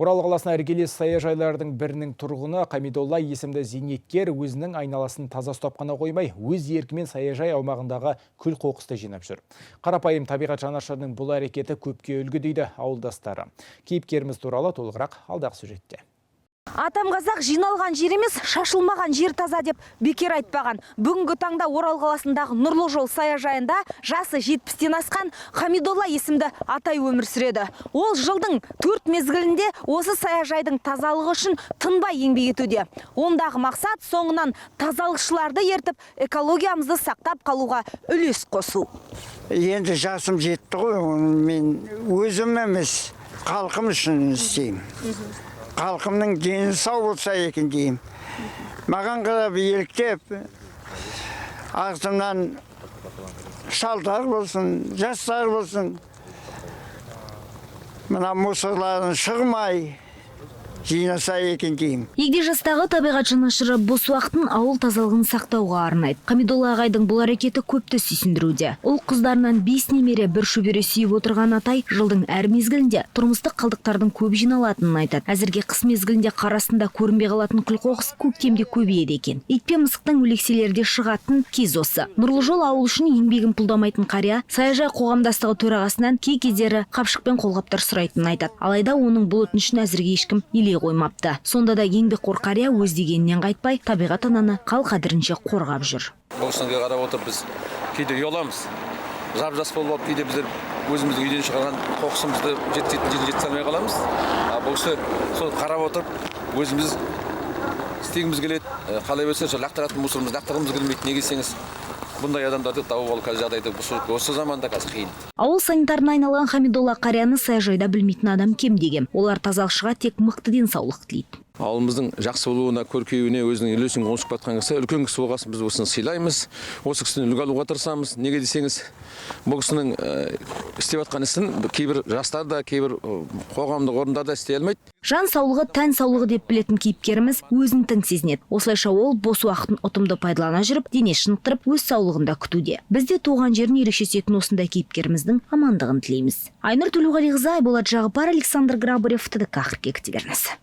Орал қаласына іргелес саяжайлардың бірінің тұрғыны Қамидолла есімді зейнеткер өзінің айналасын таза ұстап қана қоймай, өз еркімен саяжай аумағындағы күл қоқысты жинап жүр. Қарапайым табиғат жанашырының бұл әрекеті көпке үлгі, дейді ауылдастары. Кейіпкеріміз туралы толығырақ алдағы сюжетте. Атам қазақ «Жиналған жер емес, шашылмаған жер таза» деп бекер айтпаған. Бүгінгі таңда Орал қаласындағы Нұрлы жол саяжайында жасы 70-тен асқан Хамидолла есімді атай өмір сүреді. Ол жылдың төрт мезгілінде осы саяжайдың тазалығы үшін тынбай еңбек етуде. Ондағы мақсат — соңынан тазалықшыларды ертіп, экологиямызды сақтап қалуға үлес қосу. Енді жасым жетті ғой, оны мен өзім емес, халқым үшін істеймін. Халқымның дені сау болса екен деймін. Маған қарап, еліктеп, артымнан шалдар болсын, жастар болсын, мына мусорларын шығмай жинаса екен деймін. Егде жастағы табиғат жанашыры бос уақытын ауыл тазалығын сақтауға арнайды. Қамидолла ағайдың бұл әрекеті көпті сүйсіндіруде. Ұл қыздарынан бес немере, бір шөбере сүйіп отырған атай жылдың әр мезгілінде тұрмыстық қалдықтардың көп жиналатынын айтады. Әзірге қыс мезгілінде қар астында көрінбей қалатын күл қоқыс көктемде көбейеді екен. Ит пен мысықтың өлекселері де шығатын кез осы. Нұрлы жол ауыл үшін еңбегін пұлдамайтын қария саяжай қоғамдастығы төрағасынан кей кездері қапшық пен қолғаптар сұрайтынын айтады. Алайда оның бұл өтінішін әзірге ешкім елей қоймапты. Сонда да еңбекқор қария өз дегенінен қайтпай, табиғат ананы қал қадірінше қорғап жүр. Бұл кісіге қарап отырып, біз кейде ұяламыз. Жап жас болып алып, кейде біздер өзіміздің үйден шығарған қоқысымызды жеткізетін жеріне жеткізе алмай қаламыз. А бұл кісі сол қарап отырып, өзіміз істегіміз келеді. Қалай болса, сол лақтыратын мусорымызды лақтырғымыз келмейді. Неге десеңіз, бұндай адамдарды тауып алу қазір жағдайда осы заманда қазір қиын. Ауыл санитарына айналған Хамидолла қарияны саяжайда білмейтін адам кем де кем. Олар тазалықшыға тек мықты денсаулық тілейді. Ауылымыздың жақсы болуына, көркеюіне өзінің үлесін қосып жатқан кісі. Үлкен кісі болған соң, біз осыны сыйлаймыз, осы кісіден үлгі алуға тырысамыз. Неге десеңіз, бұл кісінің істеп жатқан ісін кейбір жастар да, кейбір қоғамдық орындар да істей алмайды. Жан саулығы — тән саулығы деп білетін кейіпкеріміз өзін тың сезінеді. Осылайша ол бос уақытын ұтымды пайдалана жүріп, дене шынықтырып, өз саулығын да күтуде. Біз де туған жерін ерекше сүйетін осындай кейіпкеріміздің амандығын тілейміз. Айнұр Төлеуғалиқызы, Айболат Жағыпар, Александр Грабарев, ТДК 42 телеарнасы.